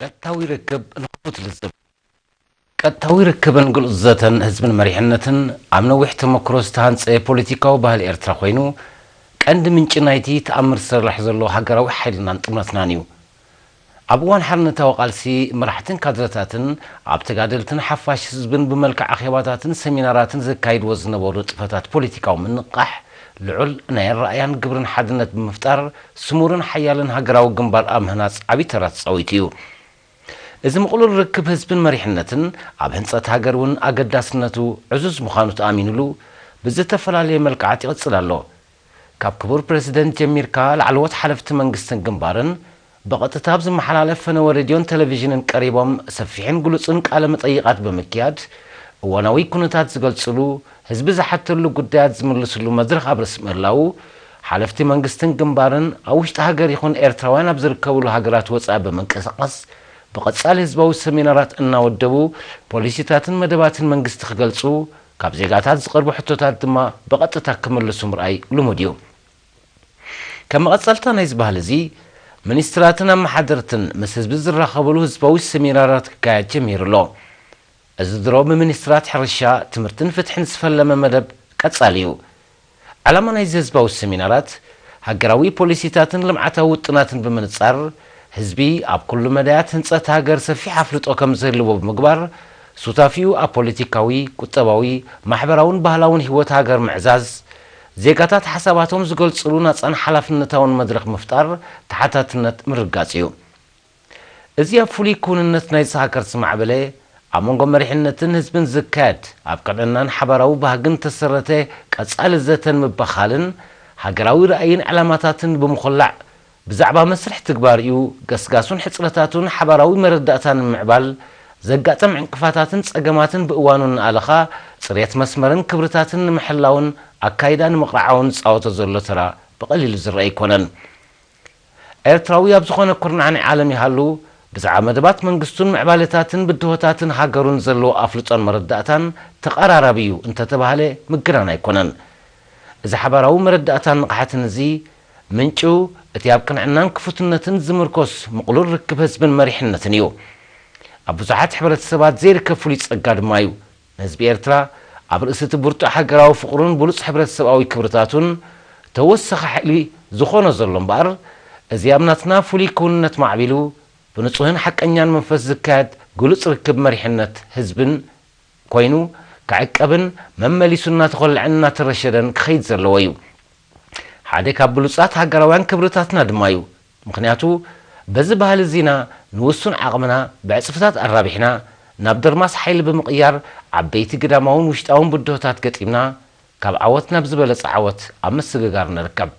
ቀጥታዊ ርክብ ንኽፉት ልዝብ። ቀጥታዊ ርክብን ግሉጽ ዘተን ህዝብን መሪሕነትን ኣብ ነዊሕ ተመክሮ ዝተሃንጸ ፖለቲካዊ ባህሊ ኤርትራ ኮይኑ፣ ቀንዲ ምንጪ ናይቲ ተኣምር ዝሰርሕ ዘሎ ሃገራዊ ሓይልናን ጥምረትናን እዩ። ኣብ እዋን ሓርነታዊ ቃልሲ፣ መራሕትን ካድረታትን ኣብ ተጋደልትን ሓፋሽ ህዝብን ብመልክዕ ኣኼባታትን ሰሚናራትን ዘካይድዎ ዝነበሩ ንጥፈታት ፖለቲካዊ ምንቕቓሕ፣ ልዑል ናይ ኣረኣእያን ግብርን ሓድነት ብምፍጣር፣ ስሙርን ሓያልን ሃገራዊ ግንባር ኣብ ምህናጽ ዓቢ ተራ ተጻዊቱ እዩ። እዚ ምቕሉል ርክብ ህዝብን መሪሕነትን ኣብ ህንጸት ሃገር እውን ኣገዳስነቱ ዕዙዝ ምዃኑ ተኣሚኑሉ፣ ብዝተፈላለየ መልክዓት ይቕጽል ኣሎ። ካብ ክቡር ፕረዚደንት ጀሚርካ፣ ላዕለዎት ሓለፍቲ መንግስትን ግንባርን ብቐጥታ ኣብ ዝመሓላለፍ ፈነወ ሬድዮን ቴሌቪዥንን ቀሪቦም ሰፊሕን ግሉጽን ቃለ መጠይቓት ብምክያድ፣ እዋናዊ ኩነታት ዝገልጽሉ፣ ህዝቢ ዝሓተሉ ጉዳያት ዝምልስሉ መድረኽ ኣብ ርእሲ ምህላዉ፣ ሓለፍቲ መንግስትን ግንባርን ኣብ ውሽጢ ሃገር ይኹን ኤርትራውያን ኣብ ዝርከብሉ ሃገራት ወጻኢ ብምንቅስቓስ፣ ብቐጻሊ ህዝባዊ ሰሚናራት እናወደቡ፣ ፖሊሲታትን መደባትን መንግስቲ ክገልጹ፣ ካብ ዜጋታት ዝቐርቡ ሕቶታት ድማ ብቐጥታ ክምልሱ ምርኣይ ልሙድ እዩ። ከም መቐጸልታ ናይዚ ባህሊ እዚ፣ ሚኒስትራትን ኣመሓደርትን ምስ ህዝቢ ዝራኸብሉ ህዝባዊ ሰሚናራት ክካየድ ጀሚሩ ኣሎ። እዚ ድሮ ብሚኒስትራት ሕርሻ፣ ትምህርትን ፍትሕን ዝፈለመ መደብ ቀጻሊ እዩ። ዕላማ ናይዚ ህዝባዊ ሰሚናራት፣ ሃገራዊ ፖሊሲታትን ልምዓታዊ ውጥናትን ብምንጻር፣ ህዝቢ ኣብ ኩሉ መዳያት ህንጸት ሃገር ሰፊሕ ኣፍልጦ ከም ዝህልዎ ብምግባር፣ ሱታፊኡ ኣብ ፖለቲካዊ፣ ቁጠባዊ፣ ማሕበራውን ባህላውን ህይወት ሃገር ምዕዛዝ፣ ዜጋታት ሓሳባቶም ዝገልጽሉ ናጻን ሓላፍነታውን መድረኽ ምፍጣር ተሓታትነት ምርግጋጽ እዩ። እዚ ኣብ ፍሉይ ክውንነት ናይዚ ሃገር ዝማዕበለ፣ ኣብ መንጎ መሪሕነትን ህዝብን ዝካየድ፣ ኣብ ቅንዕናን ሓባራዊ ባህግን ተሰረተ ቀጻሊ ዘተን ምብኻልን፣ ሃገራዊ ራእይን ዕላማታትን ብምኹላዕ፣ ብዛዕባ መስርሕ ትግባሪኡ፣ ገስጋሱን ሕጽረታቱን ሓባራዊ መረዳእታ ንምምዕባል፣ ዘጋጥም ዕንቅፋታትን ጸገማትን ብእዋኑ እናኣለኻ፣ ጽሬት መስመርን ክብርታትን ንምሕላውን ኣካይዳ ንምቕራዓውን ዝጻወቶ ዘሎ ተራ ብቐሊሉ ዝረአ ኣይኮነን። ኤርትራዊ ኣብ ዝኾነ ኩርናዕ ናይ ዓለም ይሃሉ፣ ብዛዕባ መደባት መንግስቱን ምዕባለታትን ብድሆታትን ሃገሩን ዘለዎ ኣፍልጦን መረዳእታን ተቐራራቢ እዩ እንተተባህለ ምግናን ኣይኮነን። እዚ ሓባራዊ መረዳእታን ንቕሓትን እዚ፣ ምንጩ እቲ ኣብ ቅንዕናን ክፉትነትን ዝምርኮስ ምቕሉል ርክብ ህዝብን መሪሕነትን እዩ። ኣብ ብዙሓት ሕብረተሰባት ዘይርከብ ፍሉይ ጸጋ ድማ እዩ። ንህዝቢ ኤርትራ፣ ኣብ ርእሲ እቲ ብርቱዕ ሃገራዊ ፍቕሩን ብሉጽ ሕብረተሰብኣዊ ክብርታቱን፣ ተወሳኺ ሓይሊ ዝኾኖ ዘሎ እምበኣር፣ እዚ ኣብ ናትና ፍሉይ ክውንነት ማዕቢሉ፣ ብንጹህን ሓቀኛን መንፈስ ዝካየድ ግሉጽ ርክብ መሪሕነት ህዝብን ኮይኑ፣ ክዕቀብን መመሊሱ እናተኾልዐን እናተረሸደን ክኸይድ ዘለዎ እዩ። ሓደ ካብ ብሉጻት ሃገራውያን ክብርታትና ድማ እዩ። ምኽንያቱ፣ በዚ ባህሊ እዚና ንውሱን ዓቕምና ብዕጽፍታት ኣራቢሕና፣ ናብ ደርማስ ሓይሊ ብምቕያር፣ ዓበይቲ ግዳማውን ውሽጣውን ብድሆታት ገጢምና፣ ካብ ዓወት ናብ ዝበለጸ ዓወት ኣብ ምስግጋር ንርከብ።